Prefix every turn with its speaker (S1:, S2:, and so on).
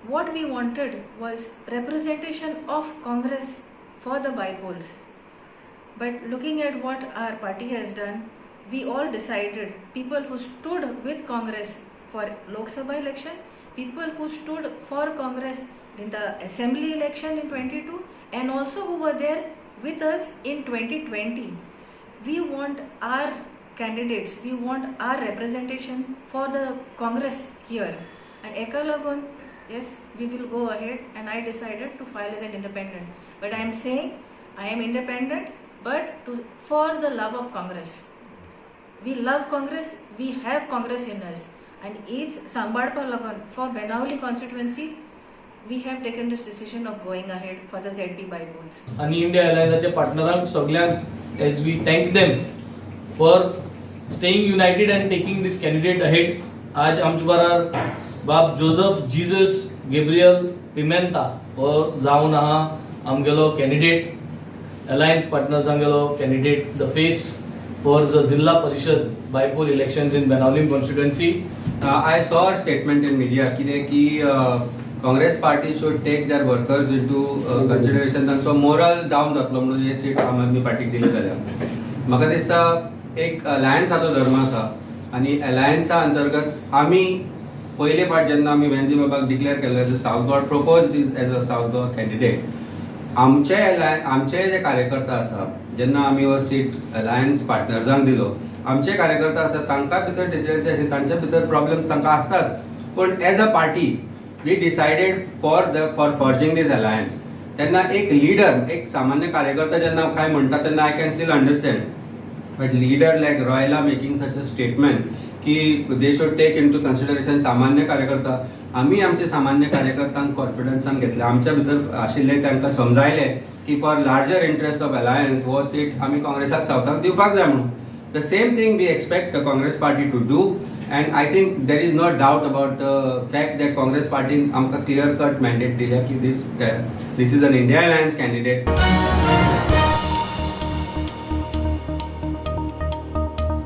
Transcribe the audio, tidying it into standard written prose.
S1: What we wanted was representation of Congress for the bypolls. But looking at what our party has done, we all decided, people who stood with Congress for Lok Sabha election, people who stood for Congress in the assembly election in 22, and also who were there with us in 2020. We want our candidates, we want our representation for the Congress here. And एका लागून, yes, we will go ahead, and I decided to file as an independent. But I am saying I am independent, but for the love of Congress. We love Congress, we have Congress in us. And each सांबाळपा लागून for Benaulim constituency, we have taken this decision of going ahead for the ZP bypolls.
S2: आनी India अलायन्साच्या पार्टनरांक सगल्यांक, as we thank them for staying united and taking this candidate ahead. आज आमच्या बराबर बाब Joseph Jesus Gabriel Pimenta हो जावन आहा आमगेलो कॅन्डिडेट, अलायन्स पार्टनर्सांगेलो candidate, the face for the Zilla Parishad bypoll elections in Benaulim constituency.
S3: I saw a statement in media कितें की Congress party should take their workers into consideration, तांचो moral down जातलो म्हणून हे सीट आम आदमी पार्टीक दिली जाल्यार. म्हाका दिसता एक अलायन्साचो धर्म आसा आनी अलायन्सा अंतर्गत आमी पयले फावट जेन्ना आमी वेन्झी बाबाक डिक्लेअर केल्लो as a South Goa, propose is as a South Goa candidate, आमचे आमचे जे कार्यकर्ता आसा, जेन्ना आमी हो सीट अलायन्स पार्टनर्सांक दिलो, आमचे कार्यकर्ता आसा तांकां भितर डिसिजन्स आशिल्ले, तांच्या भितर प्रॉब्लेम्स तांकां आसताच, पूण as a party we decided for forging this alliance. तेन्ना एक लिडर, एक सामान्य कार्यकर्ता जेन्ना काय म्हणटा तेन्ना I can still understand, but leader like Royla making such a statement की they should take into consideration सामान्य कार्यकर्ता, आमी आमचे सामान्य कार्यकर्त्यांक कॉन्फिडन्सान घेतले, आमच्या भितर आशिल्ले तांकां समजायले की for larger interest of alliance हो सीट आमी काँग्रेसाक सावथाक दिवपाक जाय म्हणून. The same thing we expect the Congress party to do, and I think there is no doubt about the fact that Congress पार्टीन आमकां क्लियर कट मॅन्डेट दिल्या की this is an India Alliance candidate.